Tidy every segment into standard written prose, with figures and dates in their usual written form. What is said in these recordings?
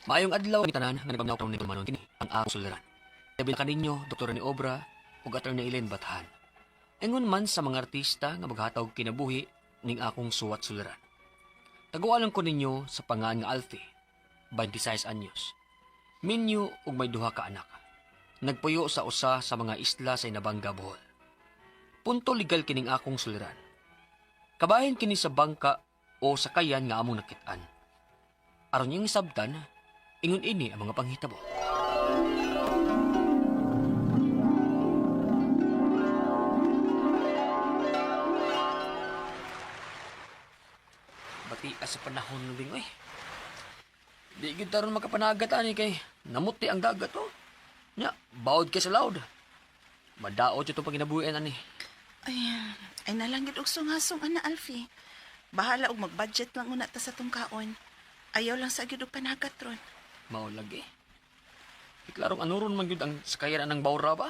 Maayong adlaw ni tanan nga nagpaminaw karon ning manon kini ang akong suliran. Labi na kaninyo Dr. ni Obra ug Attorney Elaine Bathan. Ingon man sa mga artista nga maghatag kinabuhi ning akong suwat suliran. Tagualan ko ninyo sa pangan nga Alfie, 26 anyos. Minyo ug may duha ka anak. Nagpuyo sa usa sa mga isla sa Inabanga, Bohol. Punto legal kining akong suliran. Kabahin kini sa bangka o sakayan nga among nakit-an. Aron niyang isabtan, ingon ini ang mga panghitabo. Bati sa panahon ng bingoy. Di gyud taron makapanagat ani kay namuti ang dagat oh. Nya, bawod kay sa loud. Madaot ito paginabuhian ani. Ay, ay nalangit og sungasong ana Alfie. Bahala og mag-budget lang una ta sa tong kaon. Ayaw lang sa gyud og panagat ron. Mao lagi. Di klarong anuron man gyud ang sakayan ng bawra ba?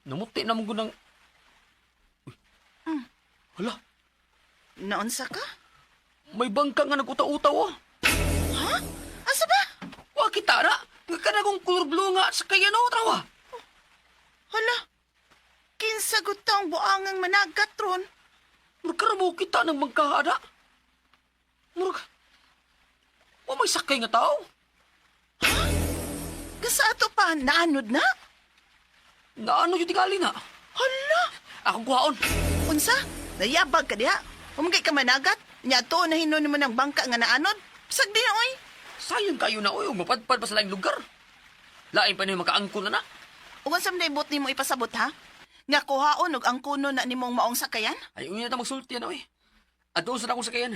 Namuti na mo gud ang. Uy. Hala, Naunsa ka? may bangka nga nag-utaw-utaw oh. Ha? Asa ba? Wa kita na. Nga kanagong color blue nga sakayan oh, trawa. Hala. Kinsa gud taong buangang managat ron? Murag karamo kita ng bangka ana. Murag wa may sakay nga tao. Gasa ato pa naanod na? Naano yung tingali na? Hala. Akong kuhaon. Unsa? Nayabag ka diha? Umgay ka managat? Nya to na hinon mo ng bangka nga naanod? Sagdi na oy. Sayang kayo na oy, ug mapadpad pa sa laing lugar. Lain pa niyo makaangkon na na. Ug unsa man ibot nimo ipasabot ha? Nga kuhaon og ang kuno na nimong maong sakayan? Ay, unya na magsulti na oy. Adto sa akong sakayan.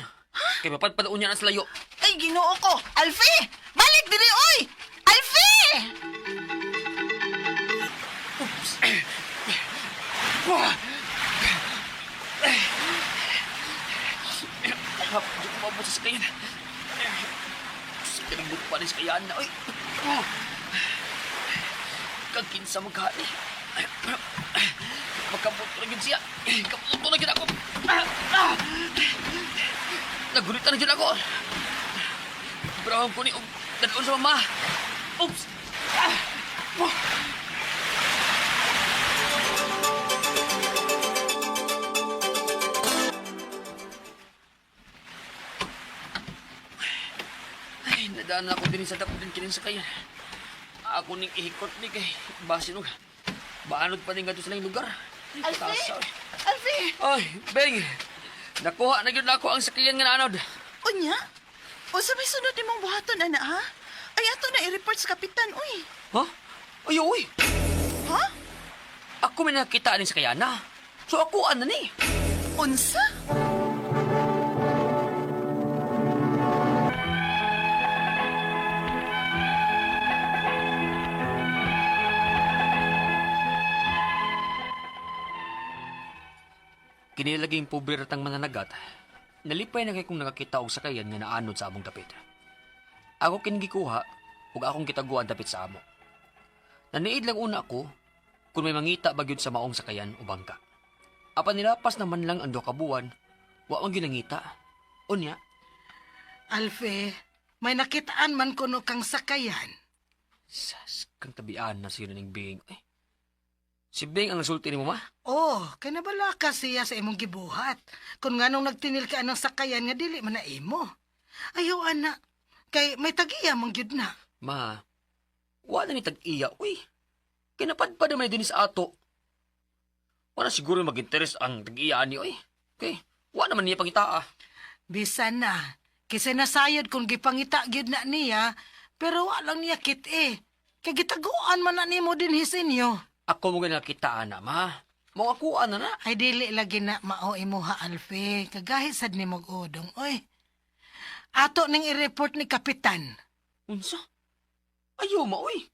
Kay mapadpad unya na sa layo. Ay, Ginoo ko! Alfie! Balik diri oy! Alfie! Oops. Wah! Hap, di ko maabot sa sakayan. Pinagbut pa rin sa sakayan na, oy. Oh. Kagkinsa maghani. Magkabot na yun siya. Kaputo na yun ako. Nagulitan na yun ako. Brahon ko ni dadon sa mama. Oops. Ah. Oh. Ay, nadaan ako din sa dapot din kinin sa kayan. Ako ning ihikot ni kay basin og baanod pa ning gadto sa laing lugar. Ay, Alfie! tasa, oy. Alfie! Ay, Beng! Nakuha na gyud nako ang sakayan nga naanod. Unya? O sa may sunod nimong buhaton, ana, ha? Ay, ato na i-report sa kapitan, uy. Ha? Ay, uy! Ha? Ako may nakita ning sakayan na. So ako ana ni. Unsa? Kini laging pobre ratang mananagat. Nalipay na kay kung nakakita og sakayan nga naanod sa among dapit. Ako kini gikuha ug akong gitaguan dapit sa amo. Naniid lang una ako kung may mangita ba gyud sa maong sakayan o bangka. Apan nilapas naman lang ang duha ka buwan, wa man gyud nangita. Unya, Alfe, may nakitaan man kuno kang sakayan. Sas, kang tabian na siya ning Bing. Eh, si Bing ang nasulti ni mo ma? Oh, kay nabala ka siya sa imong gibuhat. Kung nganong nagtinil ka ng sakayan nga dili man na imo. Ayaw ana, kay may tagiya man gyud na. Ma, wa na ni tag-iya, uy. Kinapadpad naman din sa ato. Wala siguro mag-interes ang tag-iya ni, uy. Okay, wa naman niya pangitaa. Bisan na, kasi nasayod kung gipangita gyud na niya, pero wa lang niya kit eh. Kay gitaguan man na nimo dinhi sa inyo. Ako mo nakita na, ma. Mo ako ana na. Ay dili lagi na mao imuha Alfe, kagahi sad nimo og udong oy. Ato ning i-report ni kapitan. Unsa? Ayaw, ma, uy.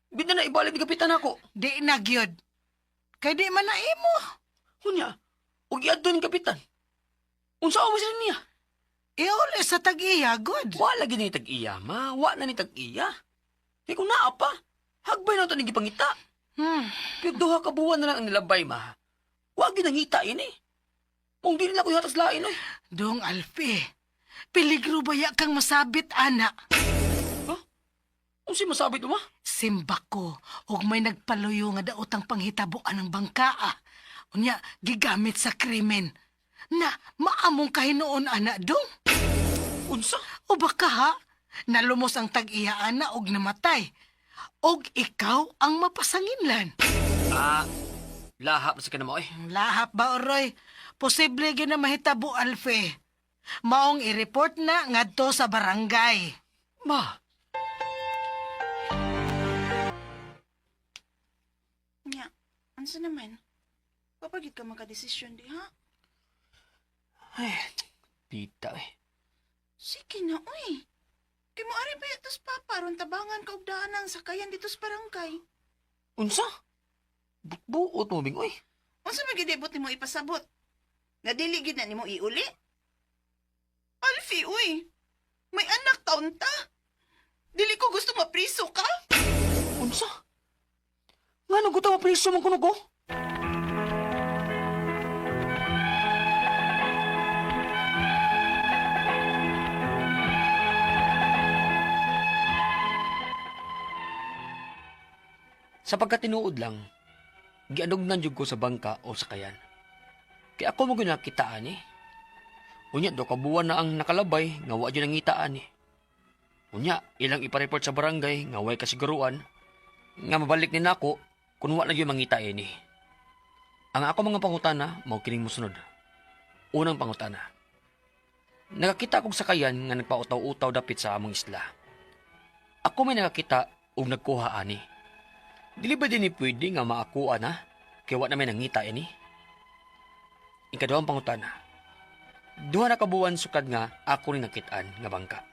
Di na naibalik ni kapitan ako. Di na gyud. Kay di man na imo. Unya, ug iadto ni kapitan. Unsa mo sila niya? Iuli sa tag-iya, good. Wa lagi ni tag-iya, ma. Wa na ni tag-iya. Kay kung naa pa, hagbay na ito ni gipangita. Pero duha ka buwan na lang ang nilabay, ma. Wa gyud nangita ini. Kung di nila ko hatas lain, oy. Dong Alfie, peligro baya kang masabit, ana. Ha? Unsay masabit mo, ma? Simba ko, og may nagpaluyo nga daotang panghitabuan ang bangkaa. Unya, gigamit sa krimen. Na, maamong kahinuon, ana, dong. Unsa? O baka ha, nalumos ang tag-iya, ana, og namatay. Og ikaw ang mapasanginlan. Ah, lahap na sa kanamo eh. Lahap ba, Oroy? Posible gyud na mahitabo, Alfe. Maong i-report na ngadto sa barangay. Ma, Nya, unsa naman? Papagid ka makadesisyon di ha? Ay, tita eh. Sige na, uy. Kay mo ari pa yatos papa aron tabangan ka og daan ang sakayan dito sa barangay. Unsa? Buot mo, Bing, oy. Unsa may gidibot nimo ipasabot? Nga dili gid na nimo iuli? Alfie, uy. May anak taon ta. Dili ko gusto mapriso ka. Unsa? Nga nung gusto mapriso mong kuno ko? Sa pagkatinuod lang, gianugnan jud ko sa bangka o sakayan. Kaya ako mo ginakitaan eh. Unya, do kabuan na ang nakalabay nga wa jud nangitaan eh. Unya, ilang ipareport sa barangay nga way kasiguruan nga mabalik ni nako kung wa na gyud mangita ini. Ang ako mga pangutana mao kining mosunod. Unang pangutana. Nakakita kog sakayan nga nagpautaw-utaw dapit sa among isla. Ako may nakakita og nagkuha ani. Dili ba din ni pwede nga maakuha na kay wa na may nangita ini? Ikaduhang pangutana. Duha na ka buwan sukad nga ako rin nakitaan nga bangka.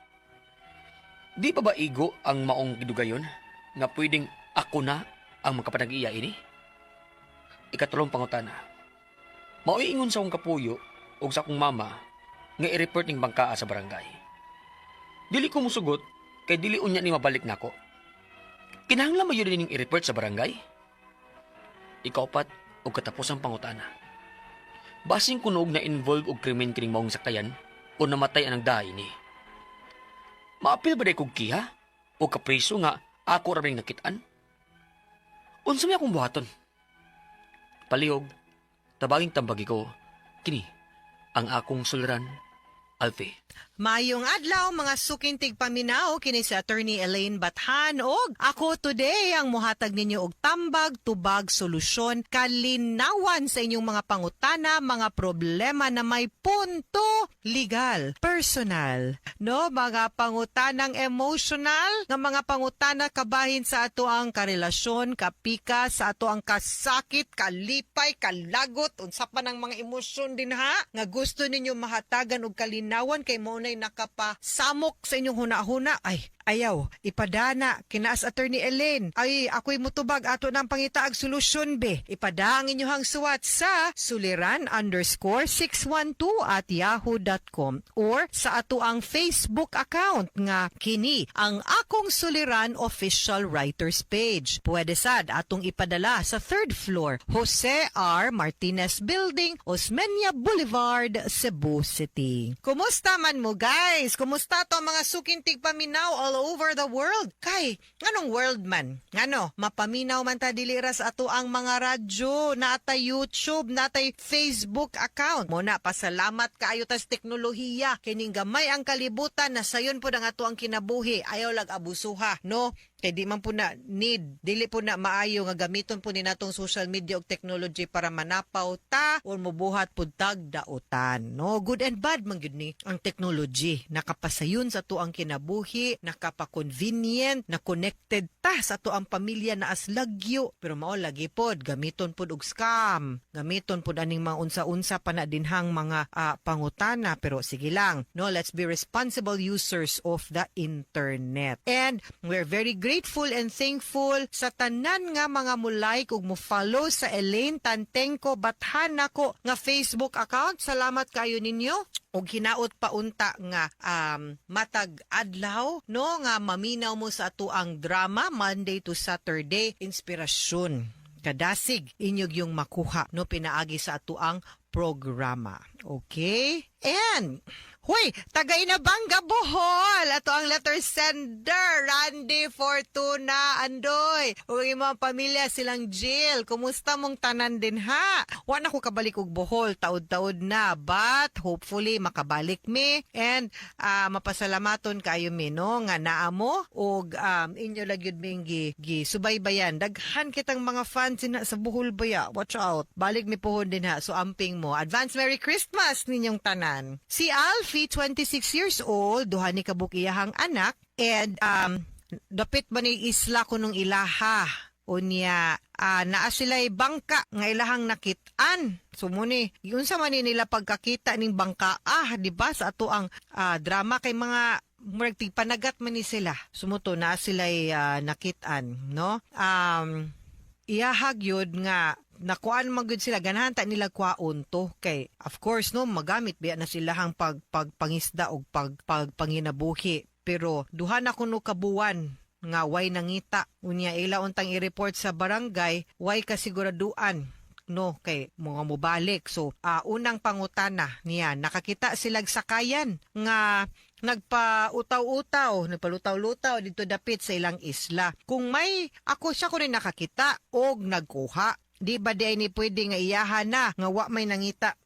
Di pa ba igo ang maong gidugayon nga pwedeng ako na ang makapanag-iya ini? Ikatulong pangutana. Maoy ingon sa akong kapuyo o sa akong mama nga i-report ning bangkaa sa barangay. Dili ko musugot kay dili unya ni mabalik nako. Kinahanglan ba yun ning i-report sa barangay? Ikaupat og katapusang pangutana. Basing kunog na involve og krimen kining maong sakayan o namatay ang nagdahay ni. Maapil ba day kog kiha o kapriso nga ako ra ring nakitaan? Unsa may akong buhaton? Palihog, tabanging tambagi ko, kini ang akong suliran, Alfie. Maayong adlaw mga suking tigpaminaw, kini si Attorney Elaine Bathan og ako today ang muhatag ninyo og tambag, tubag, solusyon, kalinawan sa inyong mga pangutana, mga problema na may punto legal, personal, no, mga pangutanang emotional, nga mga pangutana kabahin sa ato ang karelasyon, kapika, sa ato ang kasakit, kalipay, kalagot, unsa pa ng mga emosyon din ha, nga gusto ninyo mahatagan og kalinawan kay mo nay nakapasamok sa inyong huna-huna. Ay, ayaw, ipadana kinaas Attorney Elaine. Ay, ako'y mutubag ato ng pangitaag solusyon be. Ipada ang inyong suwat sa suliran_612@yahoo.com or sa ato ang Facebook account nga kini ang Akong Suliran Official Writers Page. Pwede sad atong ipadala sa third floor, Jose R. Martinez Building, Osmeña Boulevard, Cebu City. Kumusta man mo guys? Kumusta to ang mga suking tigpaminaw all over the world? Kay, nganong world man? Ngano, mapaminaw man ta dili ra sa ato ang mga radyo, natay YouTube, natay Facebook account. Mo na pasalamat kaayo tas teknolohiya kining gamay ang kalibutan na sayon po ang ato ang kinabuhi. Ayaw lag abusuha, no? Kay di man po na need, dili po na maayo nga gamiton po ni natong social media ug technology para manapaw ta or mobuhat pud tag dautan. No, good and bad man gyud ni ang technology. Nakapasayon sa ato ang kinabuhi, nakapa-convenient, na connected ta sa ato ang pamilya na as lagyo. Pero mao lagi pod gamiton pod og scam, gamiton pod aning mga unsa-unsa pa na dinhang mga pangutana, pero sige lang. No, let's be responsible users of the internet. And we're very grateful and thankful sa tanan nga mga mo-like ug mo-follow sa Elaine Tantengco Bathan nako nga Facebook account. Salamat kayo ninyo og hinaot pa unta nga matag adlaw, no, nga maminaw mo sa ato ang drama Monday to Saturday, inspirasyon kadasig inyog yung makuha, no, pinaagi sa ato ang programa. Okay? And Huy, taga Inabanga, Bohol. Ato ang letter sender, Randy Fortuna Andoy. Ug ang imong pamilya silang Jill. Kumusta mong tanan din ha? Wa na ko kabalik og Bohol, taod-taod na. But hopefully makabalik mi and mapasalamaton kaayo mi, no, nga naa mo ug inyo lang gyud ming gi subaybayan. Daghan kitang mga fans na sa Bohol baya. Watch out. Balik mi pohon din ha. So amping mo. Advance Merry Christmas ninyong tanan. Si Alfie, 26 years old, duha ni kabuok iyahang anak and dapit ba ni isla kunong ilaha. Unya, naa sila'y bangka nga ilahang nakit-an. So mo ni, unsa man ni nila pagkakita ning bangka, di ba, sa ato ang drama kay mga murag tigpanagat man ni sila. Sumuto naa sila'y nakit-an, no? Iyahag yun nga nakuan man gyud sila, ganahan ta nila kwaon to kay of course, no, magamit biya na sila ang pag pagpangisda og pag pagpanginabuhi, pero duha na kuno ka buwan nga way nangita. Unya ila untang i-report sa barangay, way kasiguraduan, no, kay mga mobalik. So unang pangutana niya, nakakita sila sakayan nga nagpautaw-utaw, nagpalutaw-lutaw dito dapit sa ilang isla. Kung may ako siya ko rin nakakita og nagkuha, di ba di ay ni pwede nga iyahan na nga wa may nangita?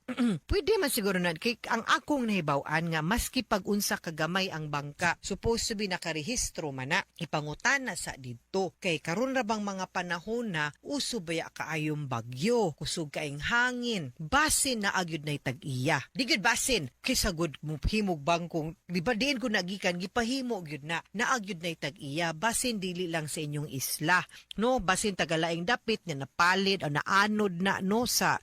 Pwede man siguro na kay ang akong nahibaw-an nga maski pag unsa kagamay ang bangka, supposed to be nakarehistro man na. Ipangutana sa didto kay karon ra bang mga panahon na uso baya kaayong bagyo, kusog kaing hangin, basin na agyud nay tag-iya. Di gyud basin kaysa gud mo himog bangkong, di ba, diin ko nagikan gipahimo gyud na naagyud nay tag-iya, basin dili lang sa inyong isla, no, basin tagalaing dapit nga napalid o naanod na, no, sa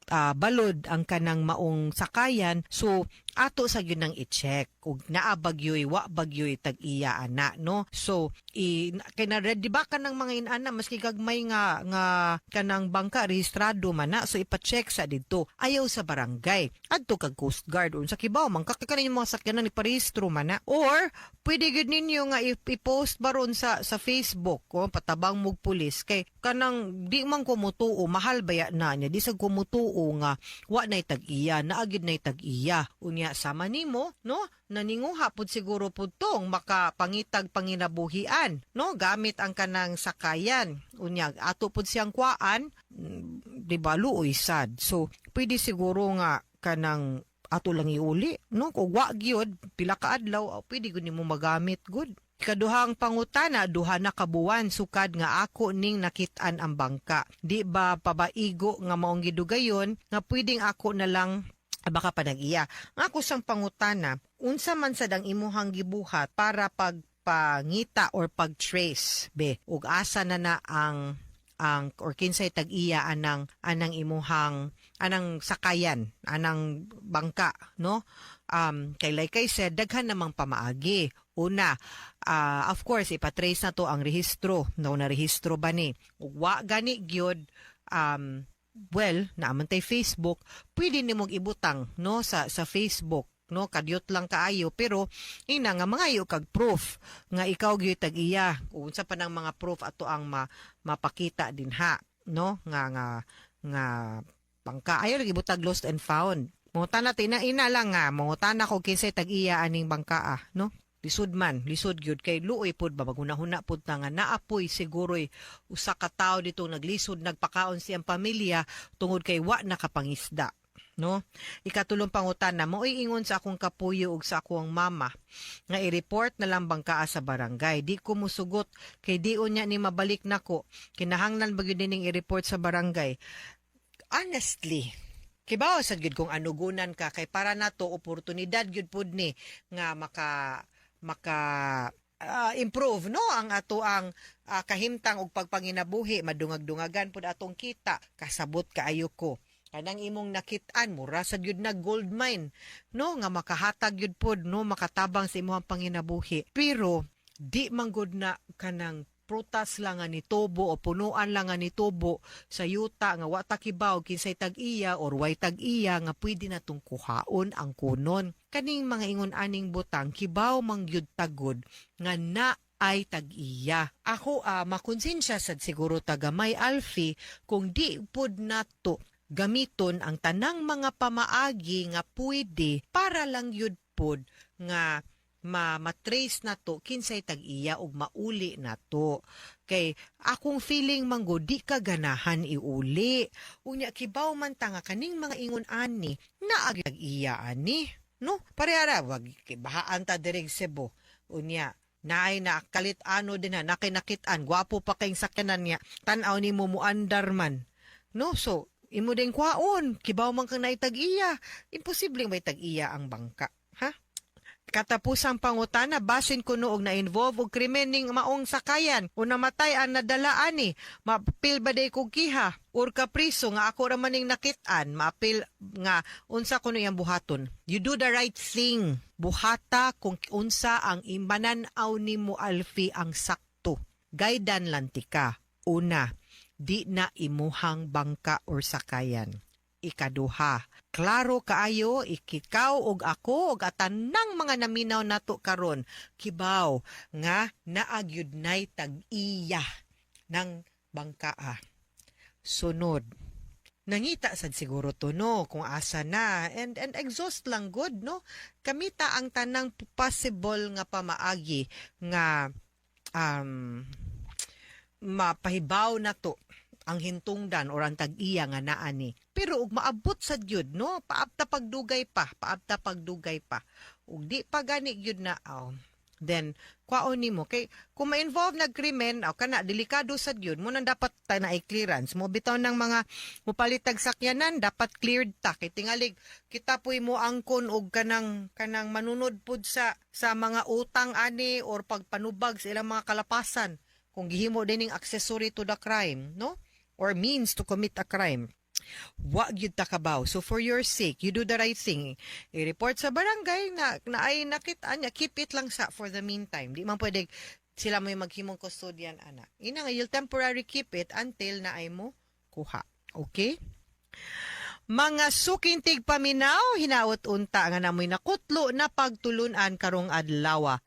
balod ang kanang maong sakayan. So ato sa gyud nang i-check ug naa bagyoy wa bagyoy tag-iya ana, no? So i kay na ready ba kanang mga inana, maski gagmay nga nga kanang bangka, rehistrado man na. So ipa-check sa didto, ayaw sa barangay, adto kag Coast Guard, unsa kibaw man ka kaning mga sakyanan ni parehistro man na, or pwede gyud ninyo nga i-post baron sa Facebook ko patabang mog pulis kay kanang di man ko mutuo, mahal baya na niya, di sa ko mutuo nga wa nay tag-iya, naagid nay tag-iya. Unya sama nimo, no, naninguha pud siguro pud tong makapangitag panginabuhian, no, gamit ang kanang sakayan. Unya ato pud siyang kuaan, di ba, luoy sad. So pwede siguro nga kanang ato lang iuli, no, kung wa gyud pila ka adlaw, pwede gud nimo magamit gud. Ikaduhang pangutana, duha na kabuwan sukad nga ako ning nakit-an ang bangka. Di ba pabaigo nga maong gidugayon nga pwedeng ako na lang, baka pa nag-iya? Ang ako sang pangutana, unsa man sad ang imuhang gibuhat para pagpangita or pag-trace be ug asa na na ang or kinsay tag-iya anang imuhang anang sakayan, anang bangka, no? Kay like I said, daghan namang pamaagi. Una, of course, ipatrace na to ang rehistro, no, na rehistro ba ni. Ug wa gani gyud, well, naa man tay Facebook, pwede nimong ibutang, no, sa Facebook, no, kadyot lang kaayo, pero ina nga mangayo kag proof nga ikaw gyud tag-iya. Unsa pa nang mga proof ato ang mapakita din ha, no, nga nga bangka, ayo lagi butag lost and found. Mangutana tina ina lang nga mangutana ko kinsay tag-iya aning bangka, no. Lisod man, lisod gyud kay luoy pud ba, maghuna-huna pud ta nga naapoy siguro'y usa ka tawo dito naglisod nagpakaon siyang pamilya tungod kay wa nakapangisda, no? Ikatulong pangutana, mao'y ingon sa akong kapuyo ug sa akong mama nga i-report na lang bangkaa sa barangay. Di ko musugot kay di unya ni mabalik nako. Kinahanglan ba gyud ning i-report sa barangay? Honestly, kibaw sad gyud kung anugunan ka kay para nato oportunidad gyud pud ni nga maka maka improve, no, ang ato ang kahimtang og pagpanginabuhi, madungag-dungagan pud atong kita. Kasabot kaayo ko kanang imong nakit-an, mura sad gyud na gold mine, no, nga makahatag gyud pod, no, makatabang sa imong panginabuhi, pero di man gud na kanang prutas lang nga nitubo o punuan lang nga nitubo sa yuta nga wa ta kibaw kinsay tag-iya or way tag-iya nga pwede na tong kuhaon ang kunon. Kaning mga ingon aning butang, kibaw man gyud tagod nga na ay tag-iya. Ako, makonsensya sad siguro tagamay, Alfie, kung di pud nato Gamiton ang tanang mga pamaagi nga pwede para lang yun pod nga ma matrace na to kinsay tag-iya ug mauli na to. Kay akong feeling manggo, di ka ganahan iuli. Unya kibaw man ta nga kaning mga ingon ani naa tag-iya ani, no? Parehara wag bahaan ta direg Cebu. Unya naay nakalit ano din ha, nakinakit-an, gwapo pa kayong sakyanan niya, tan-aw nimo muandar man, no? So imo din kwaon, kibaw man kang naitag-iya, imposibleng may tag-iya ang bangka, ha? Katapusang pangutana, basin kuno og na-involve og krimen ning maong sakayan o namatay ang nadala ani, maapil ba day kog kiha or kapriso nga ako ra man ning nakit-an, maapil nga unsa kuno iyang buhaton? You do the right thing. Buhata kung unsa ang imanan-aw nimo, Alfie, ang sakto. Gaidan lang tika. Una, di na imuhang bangka or sakayan. Ikaduha, klaro kaayo ikikaw og ako og atanang mga naminaw nato karon kibaw nga naagyud nay tag-iya ng bangkaa. Sunod, nangita sad siguro to, no, kung asa na and exhaust lang good, no? Kamita ang tanang possible nga pamaagi nga mapahibaw na to ang hintungdan or ang tag-iya nga naa ni. Pero ug maabot sa gyud, no, paabta pagdugay pa, paabta pagdugay pa. Ug di pa gani gyud na aw. Then kwaon nimo kay kung ma-involve nag krimen aw kana delikado sa gyud mo nang dapat ta na clearance mo bitaw ng mga mupalitag sakyanan, dapat cleared ta kay tingalig kita puy mo angkon og kanang manunod pud sa mga utang ani or pagpanubag sa ilang mga kalapasan kung gihimo din ning accessory to the crime, no, or means to commit a crime. Wa gyud ta kabaw. So for your sake, you do the right thing. I-report sa barangay na ay nakita niya. Keep it lang sa for the meantime. Di man pwede sila mo yung maghimong custodian ana. Ina nga you'll temporary keep it until na ay mo kuha. Okay? Mga suking tigpaminaw, hinaot unta nga namoy nakutlo na pagtulunan karong adlaw.